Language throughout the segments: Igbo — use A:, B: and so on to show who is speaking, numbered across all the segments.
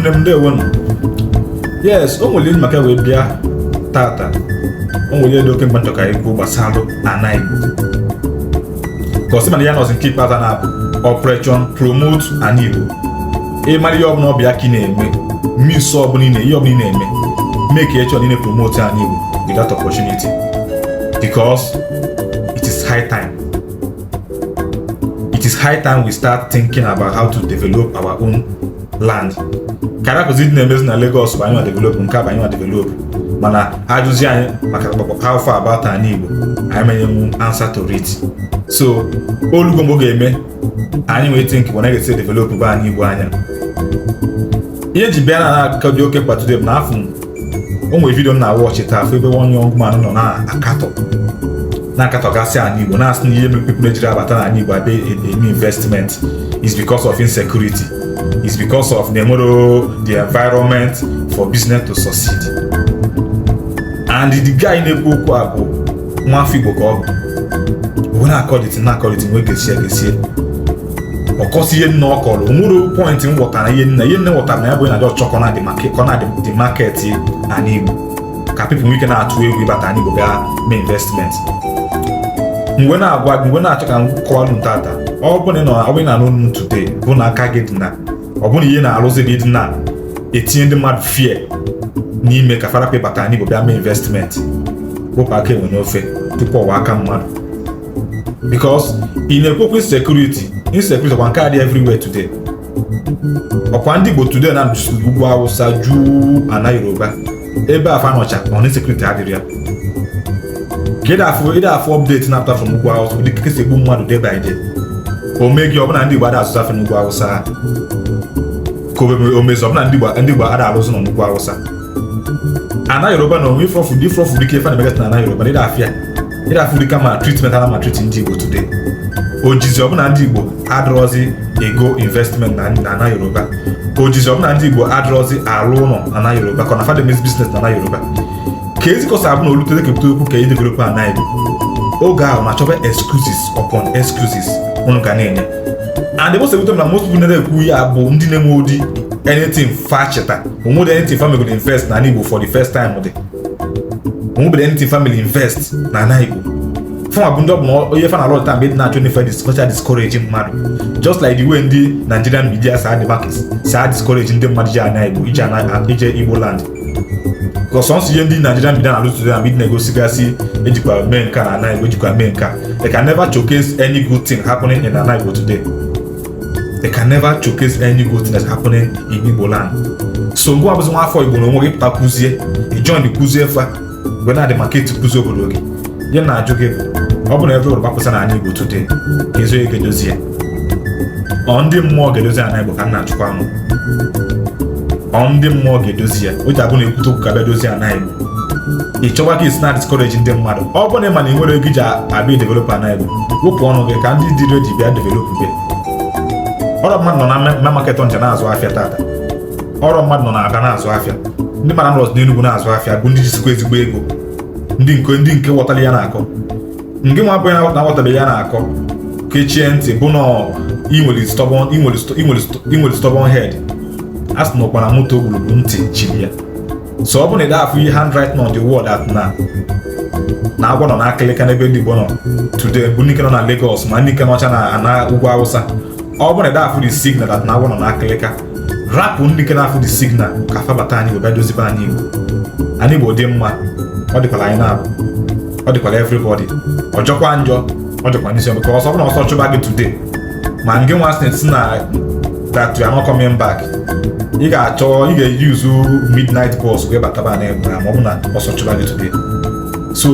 A: Ụmụnne m, ndewonu. Yes, o nwere maka wee bịa tata. O nwere ihe dị oke mkpa nchọ ka ikwu gbasara ana Igbo, ka ọ sị mana ya nọzi nke ikpeazụ na-abụ Operation Promote Ana Igbo. Ịmara ihe ọbụla ọbịa ka ị na-eme, mis ọbụla ị na ihe ọbụla ị na-eme, make sure na ị na-promote ana Igbo with that opportunity, because it is high time. It is high time we start thinking about how to develop our own land. Ka rapụzi dị na-emezi na Lagos bụ anyị nwa develop nke a, bụ anyị nwa develop, mana ajụzi anyị maka how far about ana Igbo, anyị menyenwu answer to it. So olugo mgbe ọ ga-eme anyị nwee think bụ na ga-esi develop bụ anyị Igbo anya. Ihe ji bịa na akụkọ dị oke mkpa today bụ na afọ o nwere video m na-watch taa, afọ ebe one young man nọ na-akatọgasị ana Igbo, na-asị na ihe mere people ejiri abata n'ala Igbo abịa eme investment is because of insecurity, is because of na enwero the environment for business to succeed. And the guy na-ekwu okwu a bụ nwafọ Igbo ka ọ bụ wee na-akọliti na-akọliti nwee gesie gesie ọkọsi ihe nna ọ kọrọ. Onwere point m ghọtara ihe nna ghọtara na ya bụ na ọchọ kọna the market ana Igbo, ka people nwee ike na-atụ egwu ịbata ana Igbo bịa mee investment. Mgbe na-agwa gị, mgbe na-achọ ka m kọwalụ ntata, ọ bụ na ị nọ, ọ bụ na n'onu today, bụ na aka gị dị na ọ bụ na ihe na-arụzi gị dị na etinye ndị mmadụ fear n'ime ka farapụ ịbata ana Igbo bịa mee investment, wepụ aka enwe n'ofe tupu ọwa aka mmadụ, because ị na-ekwekwa insecurity. Insecurity ọkwa nke a dị everywhere today. Ọkwa ndị Igbo today na ugwu Awụsa juu ana Yoruba ebe afa nọcha ọ insecurity adịrị ya. Ka ịdị afụ update na-apụta from ugwu Awụsa, ụdị ka esi egbu mmadụ day by day. O mee gị ọbụna ndị Igbo ada asụsụ afọ n'ugwu Awụsa, ka o mezi ọbụna ndị Igbo ada alụzụ nọ n'ugwu Awụsa, ana Yoruba na onwe ifrọfụ dị ifrọfụ dike ife na-emegasị na ana Yoruba. Ịdị afịa ịdị afụ dịka ma treatment ana ma treat ndị Igbo today. Ojizi ọbụna ndị Igbo adịrọzi ego investment na ana Yoruba. Ojizi ọbụna ndị Igbo adịrọzi alụ ụlọ na ana Yoruba, ka ọ na fada emezi business na ana Yoruba. Ka ezikọsa abụ na olutere kepụta okwu ka e develop ana Igbo, oge ahụ na-achọba excuses upon excuses unu ga na-enye. And the most ewute m na most people na-ekwu ya bụ ndị na-enwe ụdị anything fa cheta onwere anything family go invest na Igbo for the first time, dị onwebere anything family invest na ana Igbo. Fọnwa bụ ndị ọ bụ na onye fa na alụ taa mgbe dị na-achọ n'ife discourage discourage mmadụ, just like the way ndị Nigerian media si adị market si a discourage ndị mmadụ ji ana Igbo ije ana ije Igbo land, because sọnsọ ihe ndị Nigerian media na-alụ today na mgbe na-egosigasị ejikwa mee nka na ana Igbo, ejikwa mee nka. They can never showcase any good thing happening in ana Igbo today. They can never showcase any good thing that's happening in Igbo land. So ngwa, abụzi nwa afọ Igbo na onwe gị pụta kụzie, ị join kụzie fa mgbe na-adị maka eti kụzie obodo gị. Ihe na-ajụ gị bụ, ọ bụ na everybody gbapụta na ana Igbo today, ka ezi onye ga-edozi ya? Ọ ndị mmụọ ga-edozi ana Igbo ka m na-achụkwa mụ? Ọ ndị mmụọ ga-edozi ya? O ji abụ na ekwute okwu ka bịa dozie ana Igbo, ị chọkwa ka isi na discourage ndị mmadụ. Ọ bụrụ na ị ma na ị nwere ego iji abịa develop ana Igbo, wepụ ọnụ gị ka ndị dị ready bịa develop bịa. Ọrụ mmadụ nọ na market Ọnịcha na-azụ afịa tata, ọrụ mmadụ nọ na Aba na-azụ afịa, ndị mmadụ nọ n'Enugu na-azụ afịa, bụ ndị jisikwa ezigbo ego, ndị nke ghọtara ya na-akọ nke nwa abụghị na-aghọtabeghị ya na-akọ. Kechie ntị bụ na ị nwere stubborn head. A sị na ụkpana moto gburu bụ ntị chiri ya. So ọ bụ na ị afụ ihe handwriting on the wall that na agwọ nọ n'akịlịka n'ebe ndị Igbo nọ today, bụ ndị nke nọ na Lagos ma ndị nke nọcha na ana ugwu Awụsa. Ọ bụ na ị afụ the signal that na agwọ nọ n'akịlịka, rapụ ndị nke na-afụ the signal ka fabata anyị Igbo bịa dozibe anyị Igbo. Anyị Igbo dị mma, ọ dịkwala anyị na-abụ, ọ dịkwala everybody. Ọ jọkwa njọ, ọ jọkwa n'isi, because ọ bụ na ọsọ chụba gị today, ma nke nwa sị na that you are not coming back, ị ga-achọ ị ga-eyuzu midnight bus wee bataba na egbe, ma ọ bụ na ọsọ chụba gị today. So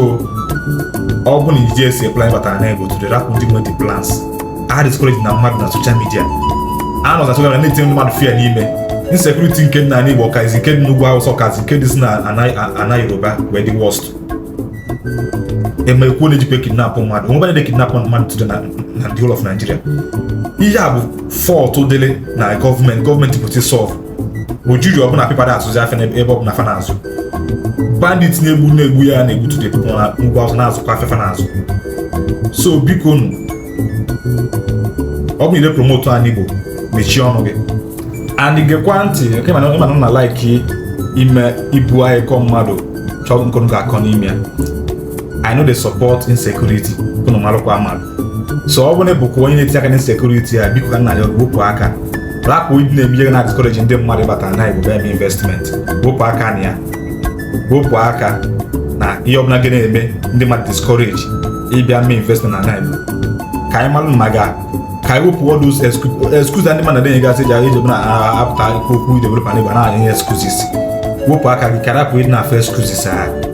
A: ọ bụ na iji esi plan batara na ego today, rapụ ndị nwe the plans. A discourage na mmadụ na social media, a nọ na social media na-etinye ndị mmadụ fear n'ime insecurity nke dị n'ala Igbo, ọkazi nke dị n'ugwu Awụsa, ọkazi nke dị na ana Yoruba wee dị worst. Emekwuo na-ejikwa kidnap mmadụ, onwe na kidnap mmadụ today na the whole of Nigeria. Ihe a bụ fault dịrị na gọọmenti pụta solve ojiri ọbụla people da azụzi afịa ebe ọbụla fa na-azụ. Bandit na-egbu ya na-egbu today, people na ugwu Awụsa na-azụkwa afịa fa na-azụ. So biko nụ, ọ bụ na ire promote anyị Igbo, mechie ọnụ gị. And gekwa ntị nke mana ịma na m na like ime ibu akụkọ mmadụ chọọ nkụ ga-akọ n'ime ya. I no dey support insecurity, unu malụkwa amalụ. So ọ bụrụ na ị bụkwa onye na-etinye aka n'insecurity a, biko, ka nna ya wepụ aka, rapụ ịdị na-eme ihe na discourage ndị mmadụ ịbata na Igbo bịa eme investment. Wepụ aka na ya, wepụ aka na ihe ọbụla ga na-eme ndị mmadụ discourage ịbịa mee investment na Igbo. Ka anyị malụ ma ga ka anyị wepụ all those excuse ndị mmadụ na-enyegasị eji eji ọbụla apụta ikwu okwu develop na Igbo na-enye excuses. Wepụ aka gị ka rapụ ịdị na-afụ excuses ha.